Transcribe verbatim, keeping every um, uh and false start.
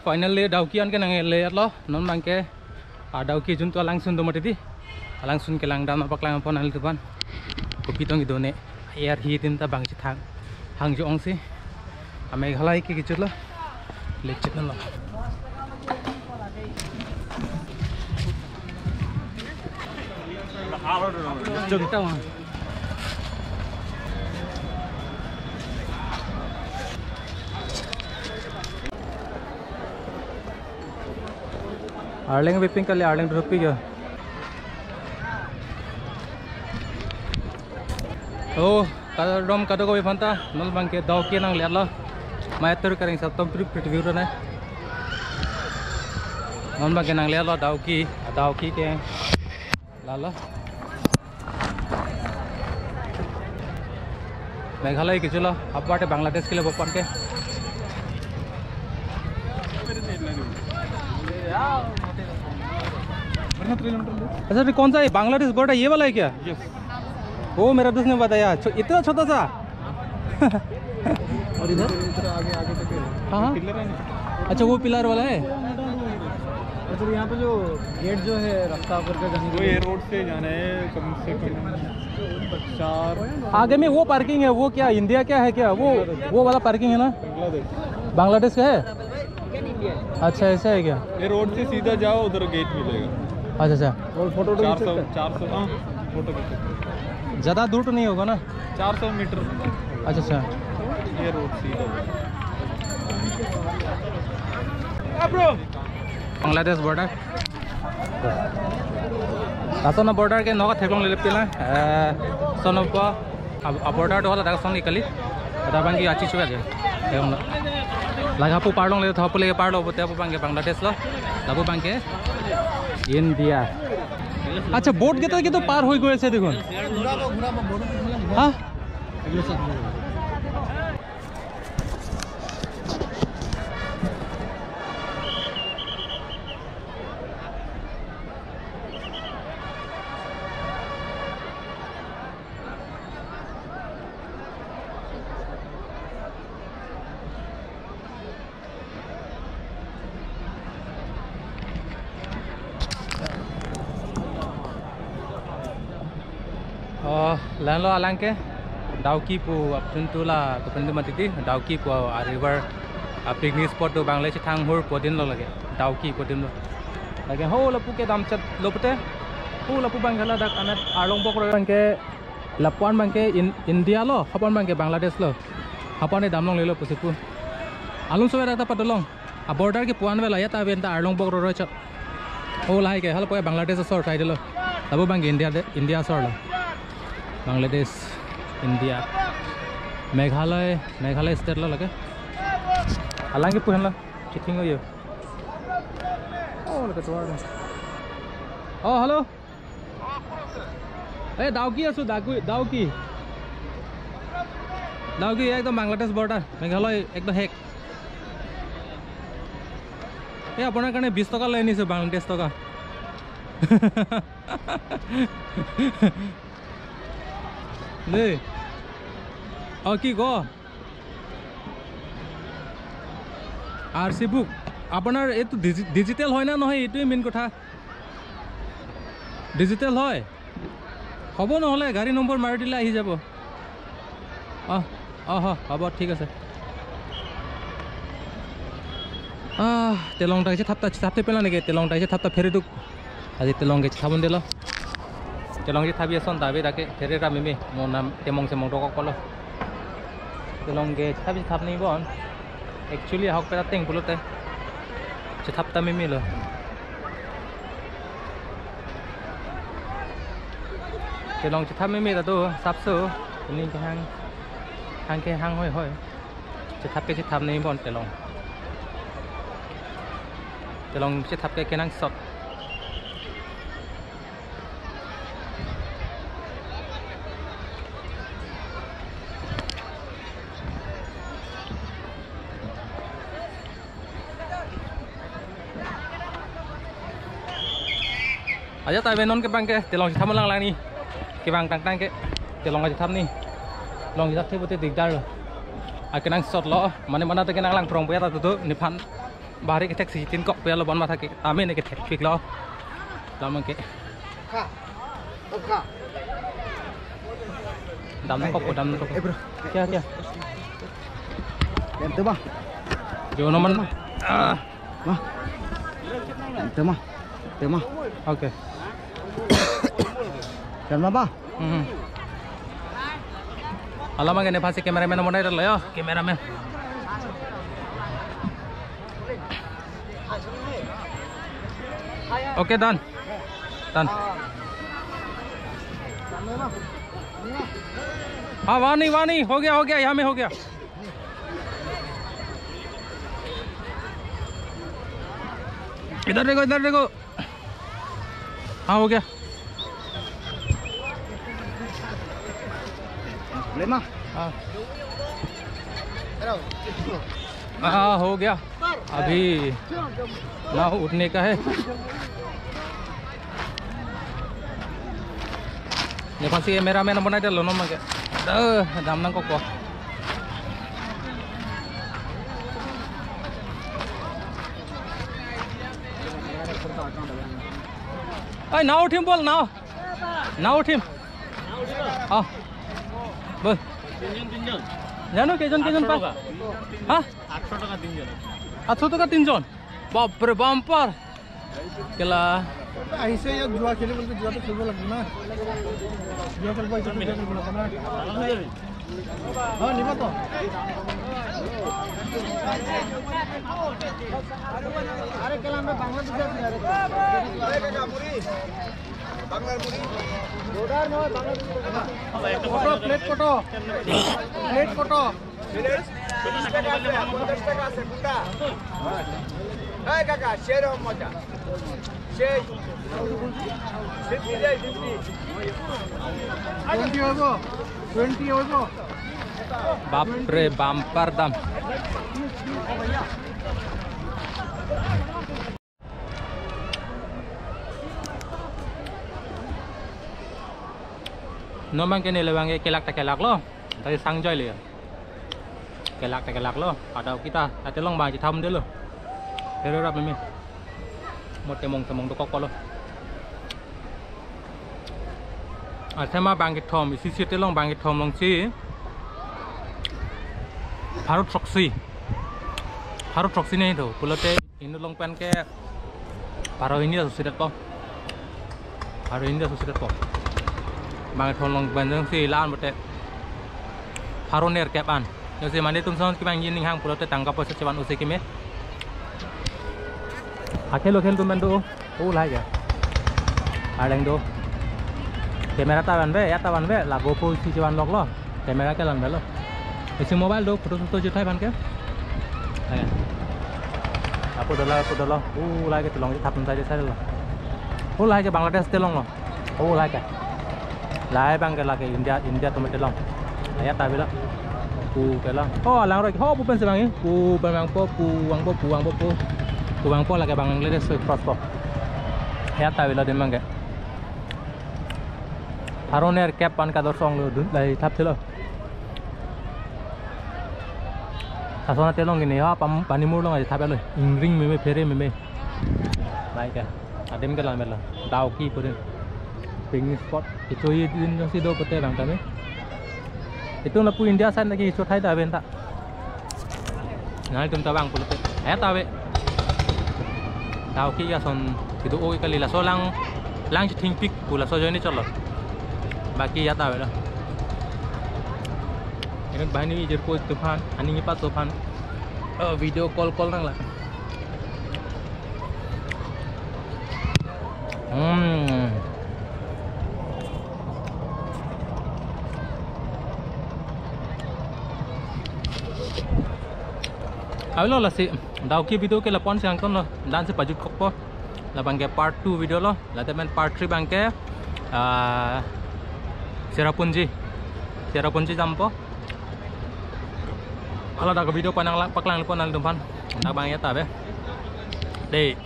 Finally, Dawki an ke nangle-etlo, non abangke, ah, Dawki juntu alangsun do mati di. Alangsun kelang dam apak lang pon nanglitum aphan. Kopi tong kedo ne, air hi tin ta bang chethang. Hang jo ong si. A Meghalaya ke kechotlo. Lechit nalo. Arleng biping kali, arleng dropi ya. Oh, kardom kadokave aphanta, non abangke Dawki nangle-etlo. Mai atur karing satom pri preview ro na. Non abangke nangle-etlo Dawki, Dawki ke. Lalo. Meghalaya kechotlo, aparte Bangladesh kele bopan ke. अच्छा, ये कौन सा है? बांग्लादेश बॉर्डर ये वाला है क्या? यस। ओ, मेरा दोस्त ने बताया, छो-, इतना छोटा सा। और इधर? इधर आगे, आगे तक है। हाँ, हाँ। पिलर है ना? अच्छा, वो पिलर वाला है। अच्छा, यहाँ पे जो गेट जो है, रास्ता करके जाने के वो लिए। ये रोड से जाना है कम से कम चार। आगे में वो पार्किंग है, वो क्या इंडिया क्या है क्या? वो, वो वाला पार्किंग है ना? बांग्लादेश। बांग्लादेश का है? अच्छा, ऐसा है क्या? ये रोड से सीधा जाओ, उधर गेट मिलेगा। अच्छा, अच्छा। और फोटो तो खींच सकते हैं? चार सौ, हाँ, फोटो खींच सकते हैं। ज़्यादा दूर तो नहीं होगा ना? चार सौ मीटर। अच्छा, अच्छा। ये रोड सीधा। Bangladesh border. Laso non border ke nokha theklongle pila. Eh, sonopo, ab-, a border do hala dak song kali. Dak abangke achi chuwa je. Theklong. Lake hapu parlongle, hapu le parlo, bote hapu abangke Bangladesh lo. Hapu abangke India. আচ্ছা, বোট কেইটা কিন্তু পাৰ হৈ গৈ আছে দেখোন। হা? Oh, lahenlo alangke Dawki pu apjuntu la kepen dum atiti, Dawki pu a river, a picnic spot do, Bangladesh thang hur podin lo lake, Dawki podin lo. Lake ho lapu ke damchat lo pute, ho lapu abangke ladak anat arlong bok ro abangke, lapu-an abangke In-, India lo, hapu-an abangke Bangladesh lo. Hapu-an damlonglelo pusi pu. Alun sobe dak ta padolong. A border kepu-an avelo, ya ta ave ta arlong bok ro ro chot. O lahai ke, halapu ke Bangladesh asor thai dolo. Hapu abangke India de, India asor lo. Bangladesh, India. Meghalaya, Meghalaya state lo lake. Alangke pu henlo. Chithing yo. Oh, lake tuar. Oh, hello. এই ডাউকি আছো, ডাউকি, ডাউকি। ডাউকি একদম বাংলাদেশ বৰ্ডাৰ, মেঘালয় একদম শেষ। এই আপোনাৰ কাৰণে বিশ টকা লৈ আনিছো, বাংলাদেশ টকা। দেই। অ, কি ক? আৰ চি বুক। আপোনাৰ এইটো ডিজি-, ডিজিটেল হয় না নহয়, এইটোৱে মেইন কথা। ডিজিটেল হয়? হ'ব, নহ'লে গাড়ী নম্বৰ মাৰি দিলে আহি যাব। অহ, অহ, হ'ব, ঠিক আছে। আহ, telong ta kechethap ta, chethap te pela neke, telong ta kechethap ta phere duk. Aji telong kechethap un delo. Telong chethap ason ta ave dak ke phere ra meme, mo nam temong semong dokok kolo. Telong kechethap chethap ni bon. Actually, ahok pera teng pulote. Chethap ta meme lo. Telong chethap meme ta do, sapso. Ini ke hang, hang ke hang hoi hoi. Chethap ke chethap ni bon telong. Telong chethap ke kenangsot. Aja ta ave non ke abangke telong chethap lang lang ni. Kevang tang tang ke telong chethap ni. Telong chethap the pute dikdar lo. Akenangsot lo, mane mana ta kenang lang prong puya ta tutu nephan. Bahari kethek si tin kok pelo bon matha ke. Tame ne kethekpiklo. Lamang ke. Dam nangkok, dam nangkok. Eh, bro. Kya, kya? Yang tu, Bang. Jo naman. Ah. Bang. Yang tu, Bang. Yang tu, Bang. Oke. Yang mana, Bang? Hmm. Alam lagi nephan si cameraman namonai lo yo, cameraman. Oke, done. Done. हाँ, वानी, वानी, हो गया, हो गया, यहाँ में हो गया। इधर देखो, इधर देखो। हाँ, हो गया। ले माँ। हाँ। हाँ, हो गया। अभी नाव उठने का है। Nephan si cameraman namonai lo non mangke. Aduh, dam nangkok ko. Oi, naw uthim bol, naw. Naw uthim. Oh. Bol. তিনজন, তিনজন। জানো কেইজন, কেইজন পায়? আঠশ টকা। হা? আঠশ টকা তিনজন। আঠশ টকা তিনজন? বাপৰে, বাম্পাৰ। কেলা। আহিছে ইয়াত জুৱা খেলিবলৈ, জুৱাটো খেলিব লাগিব না। জুৱা খেলিব আহিছে, জুৱা খেলিব লাগিব না। অ, নিব তো। আৰে, কেলা, আমি বাংলাদেশে আছি, আৰে। বাংলার মুড়ি। অৰ্ডাৰ নহয়, বাংলাদেশ। কত, প্লেট কত? প্লেট কত? এই কাকা, সেই রকম মজা। সেই। ফিফটি যায়, ফিফটি। টুৱেণ্টি হ'ব? টুৱেণ্টি হ'ব? বাপৰে, বাম্পাৰ দাম। Non bangke neli bangke kelak ta kelak lo. Tadi sang joi le. Kelak ta kelak lo. Ada kita, ate long bang chitham de lo. Hero rap meme. Mo temong temong dokok lo. Athema bang kethom, isi si telong bang kethom longsi. Pharo throksi. Pharo throksi ne do. Pulote inut along pen ke pharo hini aso si det po. Pharo hini aso si det po. Bang kethom along pen jongsi la-an pulote pharo nerkep an. Jongsi mane atum ason kevang ji ning hang pulote tangka poisa chevan-o si keme. Akhel akhel atum pen do. Oh, lahai ke. Arleng do. Camera ta vanve, ya ta vanve, la GoPro si chevan lok lo. Camera ke la-an avelo. Isi mobile do, photo photo chethai aphan ke. Lahai ke. Apo dola, apo dola. Oh, lahai ke telong thap sai sai lo. Oh, lahai ke Bangladesh telong lo. Oh, lahai ke. Lahai bang ke lake India, India atum telong. Ya ta avelo. Pu ke lo. Oh, alangroi. Ho, pu pen si bang i. Pu pen vangpo, pu vangpo, pu vangpo, pu. Pu vangpo lake Bangladesh cross po. Ya ta avelo adim bang ke. Pharo nerkep an kador song lo dun lahai thap si lo. Lason ate long kini ha pam pani mur along aje thap lo. Ingring meme phere meme. Lahai ke. Adim ke la-an avelo. Dawki purin. Picnic spot. Kecho-i din jongsi do pulote bang kami. Itum lapu India side lake kecho thai ta ave ta. Nanglitum ta bang pulote. Eh, ta ave. Dawki ason kedo-o kali, laso lang, lang chethingpik pu laso ajoine chotlo. Baki ya ta avelo. Inut banghini jirpo atum aphan, aning ipatso aphan. Oh, video call call nang la. Hmm. Avelo lasi, Dawki video ke la-an si angton lo, la-an si pajutkokpo. La bang ke part two video lo, lata pen part three bang ke, ah, Cherrapunji. Cherrapunji dampo. Hala dak video panang lang, paklang po nanglitum aphan. Dak bang ya ta ave. Dei.